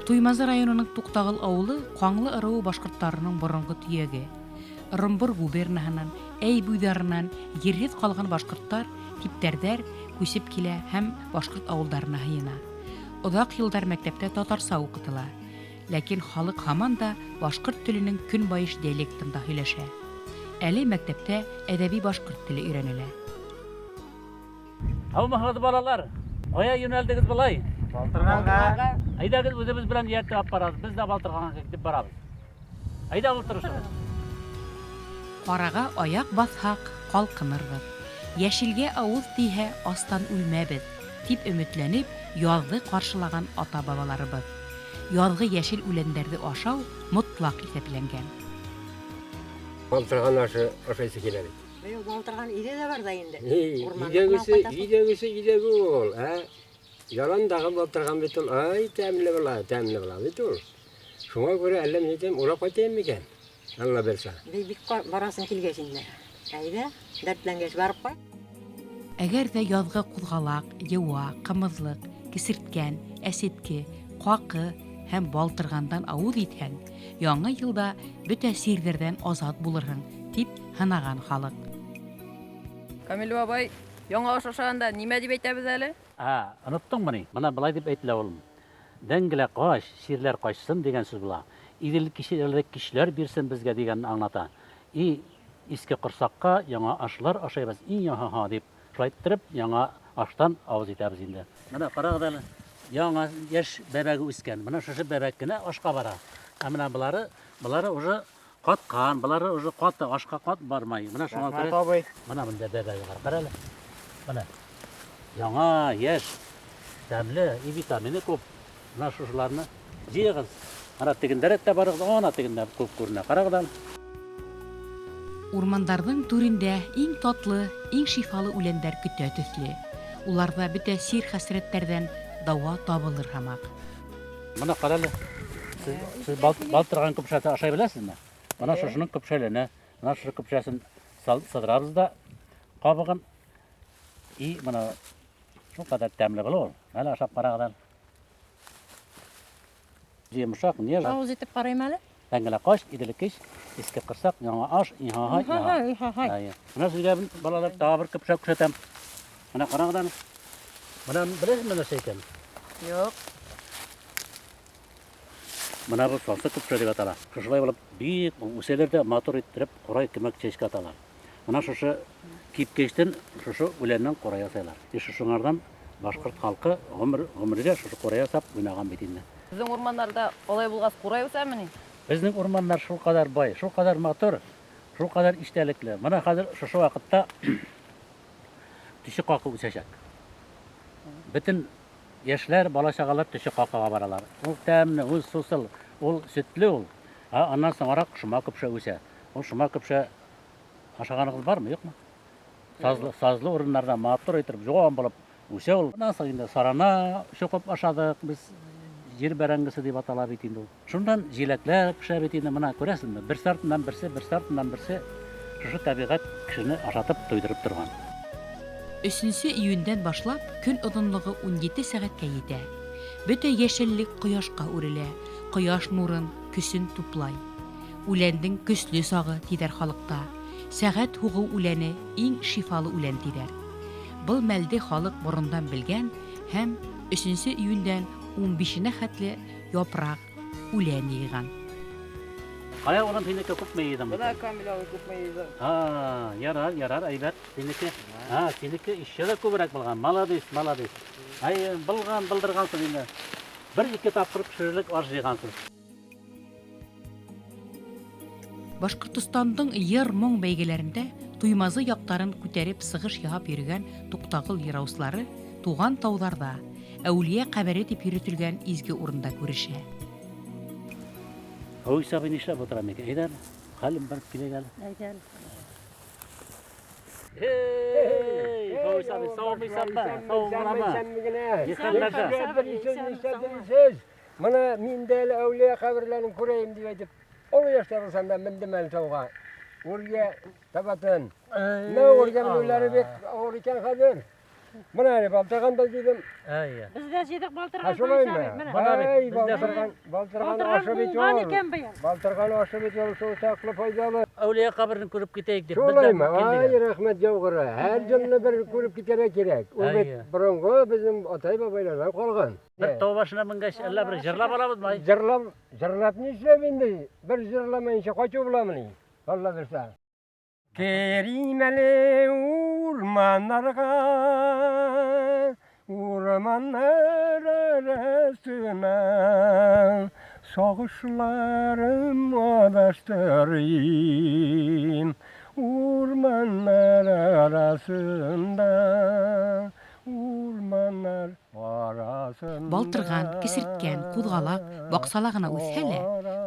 Туймазы районының Туҡтағыл ауылы Ҡаңлы ырыуы башҡорттарының боронғо төйәге. Ырымбур губернаһынан, Әй буйҙарынан ерһеҙ ҡалған башҡорттар, типтәрҙәр күсеп килә һәм башҡорт ауылдарына һыйына. Оҙаҡ йылдар мәктәптә татарса уҡытыла. Ләкин халыҡ һаман да башҡорт теленең көнбайыш диалектында һөйләшә. Әле мәктәптә әҙәби башҡорт теле өйрәнелә. Һаумыһығыҙ, балалар! Ҡая йүнәлдегеҙ былай? Балтырғанға. Әйҙәгеҙ, үҙебеҙ белән эйәртеп алып барабыҙ. Беҙ ҙә Балтырғанға китеп барабыҙ. Әйҙә ултырышығыҙ. Ҡараға аяҡ баҫһаҡ, ҡалҡынырбыҙ. Йәшелгә ауыҙ тейһә, астан үлмәбеҙ, тип өмөтләнеп, яҙҙы ҡаршылаған ата-бабаларыбыҙ. Яҙғы йәшел үләндәрҙе ашау мотлаҡ иҫәпләнгән. Балтырған ашы ашайсы килә бит. Быйыл балтырған өйҙә лә бар ҙа инде. Өйҙәгесе, өйҙәгесе өйҙәге ул, ә? Яландағы балтырған бит ул. Ай, тәмле була, тәмле була бит ул. Шуңа күрә әллә мин әйтәм, урап ҡайтайым микән? Алла бирсә. Бик барасың килгәс инде. Әйҙә, дәртләнгәс барып ҡайт. Әгәр ҙә яҙғы ҡуҙғалаҡ, йыуа, ҡымыҙлыҡ, кесерткән, әсетке, ҡаҡы һәм балтырғандан ауыҙ итһәң, яңы йылда бөтә сирҙәрҙән азат булырһың, тип һынаған халыҡ. Камил бабай, яңы аш ашағанда нимә тип әйтәбеҙ әле? Ә, оноттоңмо ни? Бына былай тип әйтелә ул. Дәңгелә ҡаш, сирләр ҡачсын тигән сүҙ була. Иҙел кешеләрҙе көсләр бирсен беҙгә тигәнен аңлата. И иске ҡорсаҡҡа яңы ашлар ашайбыҙ, и яһаһа тип шулай иттереп яңы аштан ауыҙ итәбеҙ инде. Бына ҡарағыҙ әле, яңы йәш бәбәге үҫкән. Бына шушы бәбәк кенә ашҡа бара. Ә менә былары, былары уже ҡатҡан, былары уже ҡаты, ашҡа ҡат бармай. Бына шуңа Рәхмәт, күрә абый. Бына бында бәбәге бар. Ҡара әле. Бына. Яңы, йәш, тәмле, и витамины күп. Бына шушыларны йыйығыҙ. Ана тегендәрәк тә барығыҙ, ана тегендә күп күренә. Ҡарағыҙ әле. Урмандарҙың түрендә иң татлы, иң шифалы үләндәр көтә төҫлө. Уларҙа бөтә сир-хәсрәттәрҙән дауа табылыр һымаҡ. Бына ҡара әле. Һеҙ, һеҙ балтырған көпшәһе ашай беләһезме? Бына шушының көпшәленә, бына шушы көпшәсен сыҙырабыҙ да ҡабығын. И бына шул ҡәҙәр тәмле була ул. Әле ашап ҡарағыҙ әле. Йомшаҡ, нежный. Ауыҙ итеп ҡарайым әле. Тәңгелә ҡаш, иҙеле кеш, иске ҡырсаҡ, яңы аш, иһаһай, иһаһай. Иһаһай. Әйе. Бына һеҙгә мин, балалар, тағы бер көпшә күрһәтәм. Бына ҡарағыҙ әле. Бына беләһезме нәрсә икән? Юҡ. Бына был салсы көпшә тип атала. Шушылай булып бик үсәләр ҙә матур иттереп ҡурай кеүек чәчкә аталар. Бына шушы кипкәстән шушы үләннән ҡурай яһайлар. И шушыңарҙан башҡорт халҡы ғүмер ғүмергә шушы ҡурай яһап уйнаған бит инде. Беҙҙең урмандарҙа алай булғас ҡурай үҫәме ни? Беҙҙең урмандар шул ҡәҙәр бай, шул ҡәҙәр матур, шул ҡәҙәр иҫтәлекле. Бына хәҙер шушы ваҡытта төшө ҡаҡы үҫәсәк. Бөтөн йәшләр, бала-сағалар төшө ҡаҡыға баралар. Ул тәмле, ул сусыл, ул сөтлө ул. Ә аннан соңыраҡ шома көпшә үҫә. Ул шома көпшә ашағанығыҙ бармы, юҡмы? Сазлы, сазлы урындарҙа матур итеп йыуан булып үҫә ул. Унан һуң инде сарана шоҡоп ашаҙыҡ беҙ, ер бәрәңгесе тип атала бит инде ул. Шундан еләкләр пешә бит инде, бына күрәсезме? Берсе артынан берсе, берсе артынан берсе шушы тәбиғәт кешене ашатып туйҙырып торған. 3 июндән башлап көн оҙонлоғо 17 сәғәткә етә. Бөтә йәшеллек ҡояшҡа үрелә, ҡояш нурын, көсөн туплай. Үләндең көслө сағы тиҙәр халыҡта. Сәғәт һуғыу үләне иң шифалы үлән тиҙәр. Был мәлде халыҡ борондан белгән һәм 3 июндән 15-енә хәтле япраҡ, үлән йыйған. Ҡая улым, һинеке күпме йыйҙың? Бына Камил абый күпме йыйҙы. А, ярар, ярар, әйбәт. Һинеке, а, һинеке еще лә күберәк булған. Молодец, молодец. Ай, булған, булдырғанһың инде. Бер-ике тапҡыр пешерерлек аш йыйғанһың. Башҡортостандың йыр-моң бәйгеләрендә Туймазы яҡтарын күтәреп сығыш яһап йөрөгән Туҡтағыл йыраусылары туған тауҙарҙа, әүлиә ҡәбере тип йөрөтөлгән изге урында күрешә. Ой, сабый нишләп ултыра микән? Әйҙә әле, хәлем барып киләйек әле. Әйҙә әле. Эй, ой, сабый, саумы, исәнме? Сау буламы? Ни хәлләрдә? Бына мин дә әле әүлиә ҡәберләрен күрәйем тип әйтеп, оло йәштә булһам да мендем әле тауға. Үргә табатын. Мына үргә менеүләре бик ауыр икән хәҙер. Менә әле балтырган да җыйдым. Әйе. Без дә җыйдык Ә балтырган шулаймы? Фәвис абый, менә. Менә бит, Әй, бездә балтырган, балтырган Балтырган ашы бит уңган ул. икән быел. Балтырган ашы бит ул шул чаклы файдалы. Әүлия каберен күреп китәйек дип. без дә Шулаймы? килдек. Ай, рәхмәт яугыры. Һәр елны бер күреп китәргә кирәк. Ул бит Әйе. борынгы безнең атай-бабайлардан калган. Бер тау башына менгәч, әллә бер җырлап алабызмы? Ай? Җырлап, җырлап нишләп инде? Бер җырламаенча кайту буламыни? Алла бирсә. Керим әле урманнарга, урманнар арасына, сагышларым адаштырыйм, урманнар арасында, урманнар арасында. Балтырган, кесерткән, кузгалак, баксала гына үҫһә лә,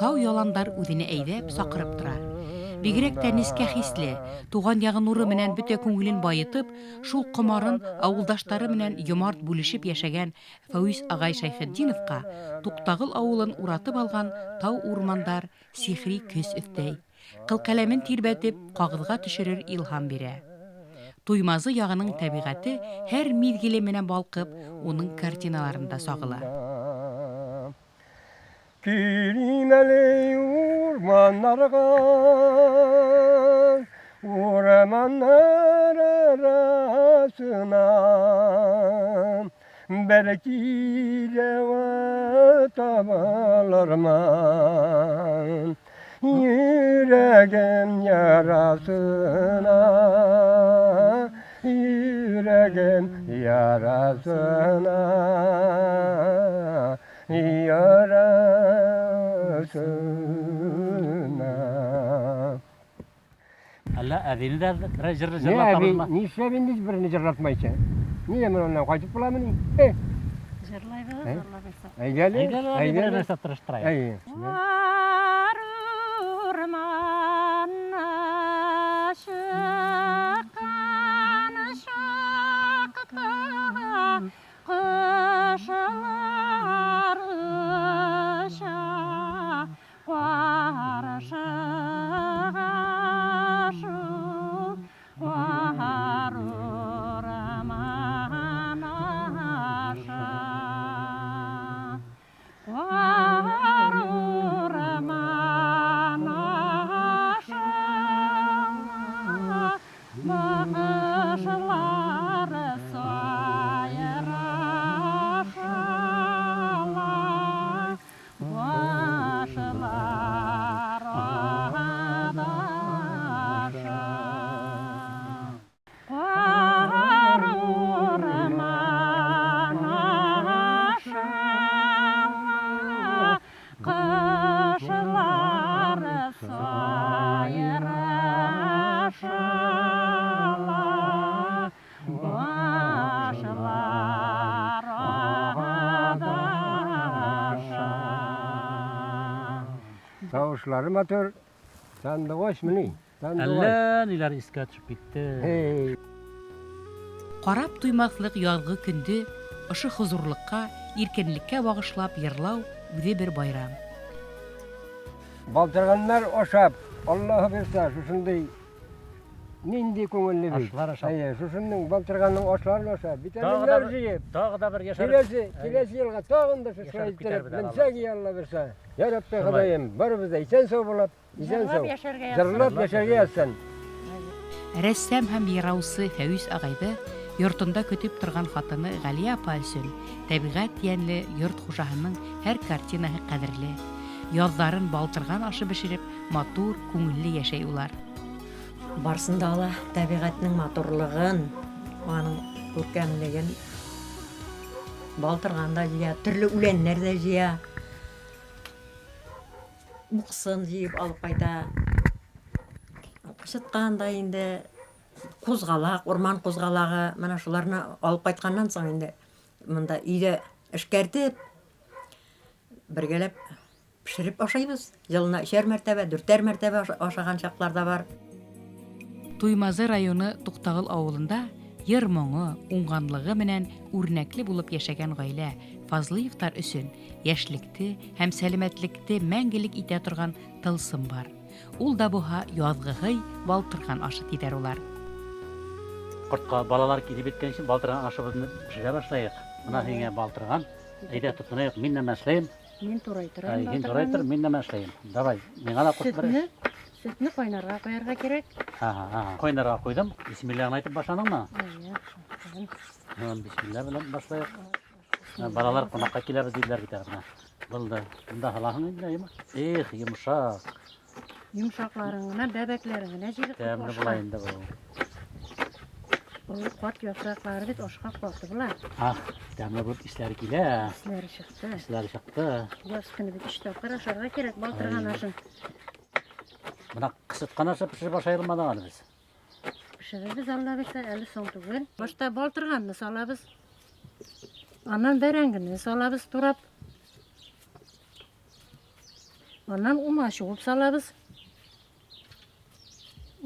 тау яландар үҙенә әйҙәп, саҡырып тора. Бигерәк тә нескә хисле, туған яғы нуры менән бөтә күңелен байытып, шул ҡомарын ауылдаштары менән йомарт бүлешеп йәшәгән Фәүис ағай Шәйхетдиновҡа Туҡтағыл ауылын уратып алған тау-урмандар сихри көс өҫтәй. Ҡылҡәләмен тирбәтеп, ҡағыҙға төшөрөр илһам бирә. Туймазы яғының тәбиғәте һәр миҙгеле менән балҡып, уның картиналарында сағыла. Керим әле урманнарга, урманнар арасына, бәлки дәва табалармын, йөрәгем ярасына, йөрәгем ярасына, ярасына. Әллә әбине дә берәр җыр Не әби, җырлатабызмы? нишләп инде берне җырлатмайча? Нигә мин аннан кайтып буламыни? Җырлайбыз, Ә? җырлап Әйдә әле, Әйдә әле, әйдә берәр әле. нәрсә тырыштырайык. Әйе. Бар урманна чыккан чакта кошлар оча каршыга шул бар урман аша. Бар урман аша бакышлар сайрашалар, башлар адаша. Кар урман аша кошлар сайрашалар, башлар адаша. Тавышлары матур. Сандугач мени? Сандугач. Әллә ниләр искә төшеп китте. Эй, Карап туймаҫлыҡ яҙғы көндө ошо хозурлыҡҡа, иркенлеккә бағышлап йырлау үҙе бер байрам. Балтырганнар ашап, Аллаһы бирсә, шушындый нинди күңелле бит. Ашлар ашап. Әйе, шушының балтырганның ашларын ашап, Тагы да витаминнар бер- җыеп. Тагы да бер яшәреп. Киләсе, киләсе елга тагын да шушылай Яшәреп иттереп китәрбез әле, менсәк, и Алла бирсә. Я Рабби Шулай. Ходаем, барыбыз да исән сау булып, исән Җырлап сау. яшәргә язсын. Җырлап яшәргә язсын. Рәссам һәм йыраусы Фәүис ағайҙы йортонда көтөп торған хатыны Ғәлиә апа өсөн тәбиғәт йәнле йорт хужаһының һәр картинаһы ҡәҙерле. Яҙҙарын балтырған ашы бешереп, матур, күңелле йәшәй улар. Барсын да ала тәбиғәтнең матурлығын, аның күркәмлеген. Балтырган да җыя, төрле үләннәр дә җыя. Уксын җыеп алып кайта. Кычыткан да инде кузгалак, урман кузгалагы, менә шуларны алып кайтканнан соң инде монда өйдә эшкәртеп, бергәләп пешереп ашайбыз. Елына өчәр мәртәбә, дүртәр мәртәбә ашаган чаклар да бар. Туймазы районы Туҡтағыл ауылында йыр моңо, уңғанлығы менән үрнәкле булып йәшәгән ғаилә Фазлыевтар өсөн йәшлекте һәм сәләмәтлекте мәңгелек итә торған тылсым бар. Ул да буһа яҙғы һый, балтырған ашы тиҙәр улар. Ҡортҡа балалар килеп еткәнсе балтырған ашыбыҙны бешерә башлайыҡ. Мына һиңә балтырған. Әйҙә тотонайыҡ, мин нәмә эшләйем? Мин турай торайым. Һин турай тор, мин нәмә эшләйем? Давай, миңа ла ҡуш бер. Сөтне ҡайнарға ҡуярға кәрәк. Ага, ҡайнарға ҡуйҙым. Бисмиллаһын әйтеп башланыңмы? Әйе. Бисмилла белән башлайыҡ. Балалар ҡунаҡҡа киләбеҙ тиҙәр бит әле бына. Булды. Бында һалаһың инде, әйеме? Их, йомшаҡ. Йомшаҡларын ғына, бәбәкләрен генә җыйдык. Тәмле була инде был. Ул ҡарт яфраҡлары бит ашҡа ҡаты була. Ах, тәмле булып исләре килә. Исләре чыкты. Исләре чыкты. Яз көне бит өч тапҡыр ашарға кәрәк балтырған ашын. Бына ҡысытҡан ашы пешереп ашай алманыҡ әле беҙ. Пешерербеҙ, Алла бирһә, әле соң түгел. Башта балтырғанны салабыҙ. Аннан бәрәңгене салабыҙ турап. Аннан умаш уып салабыҙ.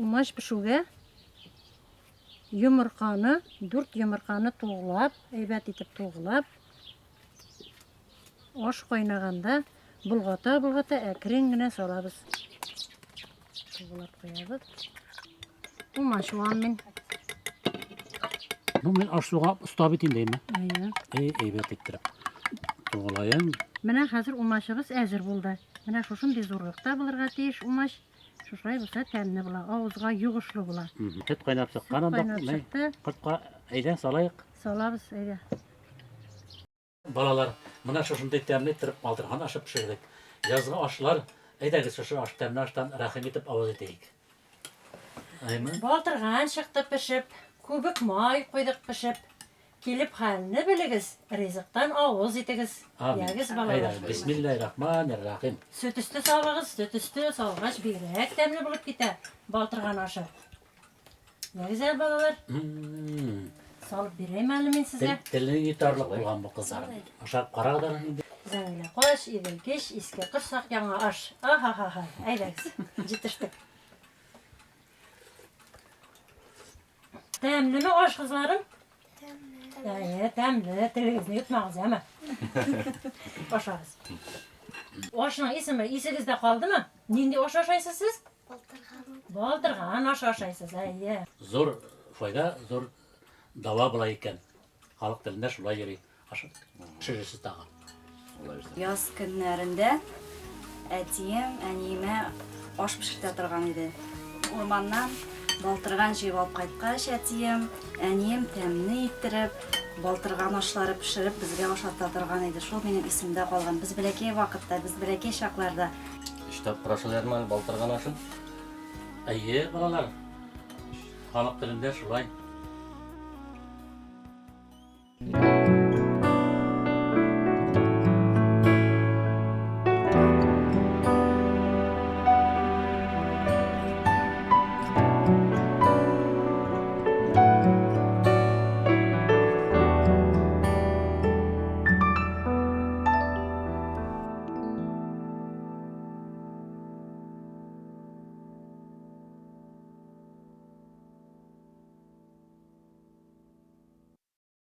Умаш пешеүгә йоморҡаны, 4 йоморҡаны туғлап, әйбәт итеп туғлап, аш ҡайнағанда болғата-болғата әкрен генә салабыҙ. Туғлап ҡуябыҙ. Умаш уам мин. Ну, мин аш суға оҫта бит инде, әйме? Әйе. Эй, әйбәт иттереп. Туғлайым. Менә хәҙер умашыбыҙ әҙер булды. Менә шушындай ҙурлыҡта булырға тейеш умаш. Шушылай булса тәмле була, ауыҙға йоғошло була. Һөт ҡайнап сыҡҡан анда. Һөт ҡайнап сыҡты. Ҡортҡа әйҙә салайыҡ. Салабыҙ, әйҙә. Балалар, мына шушындай тәмле иттереп балтырған ашы пешерҙек. Язғы ашлар, әйҙәгеҙ шушы аш тәмле аштан рәхим итеп ауыҙ итәйек. Әйме? Балтырған сыҡты пешеп, күбек май ҡуйҙыҡ пешеп. Килеп хәлне белегеҙ, ризыҡтан ауыҙ итегеҙ. Амин. Йәгеҙ, балалар. Әйҙә, бисмиллаһир-рахманир-рахим. Сөт өҫтө салығыҙ, сөт өҫтө салғас бигерәк тәмле булып китә балтырған ашы. Йәгеҙ әле, балалар. Салып бирәйем әле мин һеҙгә. Телене йотарлыҡ булған был ҡыҙҙар. Ашап ҡарағыҙ инде. Зәңгелә ҡош, иҙел кеш, иҫке ҡорсаҡ, яңы аш. Аха-ха-ха. Әйҙәгеҙ, етештек. Тәмлеме аш, ҡыҙларым? Әйе, тәмле. Телегеҙҙе йотмағыҙ, әмә. Ашағыҙ. Ашның исеме исегеҙҙә ҡалдымы? Ниндәй аш ашайһыҙ һеҙ? Балтырған. Балтырған аш ашайһыҙ, әйе. Ҙур файҙа, ҙур дауа була икән. Халыҡ телендә шулай йөрөй. Аш пешерерһеҙ тағы. Яз көннәрендә әтием әниемә аш пешертә торған иде. Урманнан балтырған җыйып алып ҡайтҡас, әтием, әнием тәмле иттереп балтырған ашлары пешереп безгә ашата торған иде. Шул минем исемдә ҡалған. Без бәләкәй ваҡытта, без бәләкәй чакларда. Өч тапҡыр ашалармы әле балтырған ашын? Әйе, балалар. Халыҡ телендә шулай.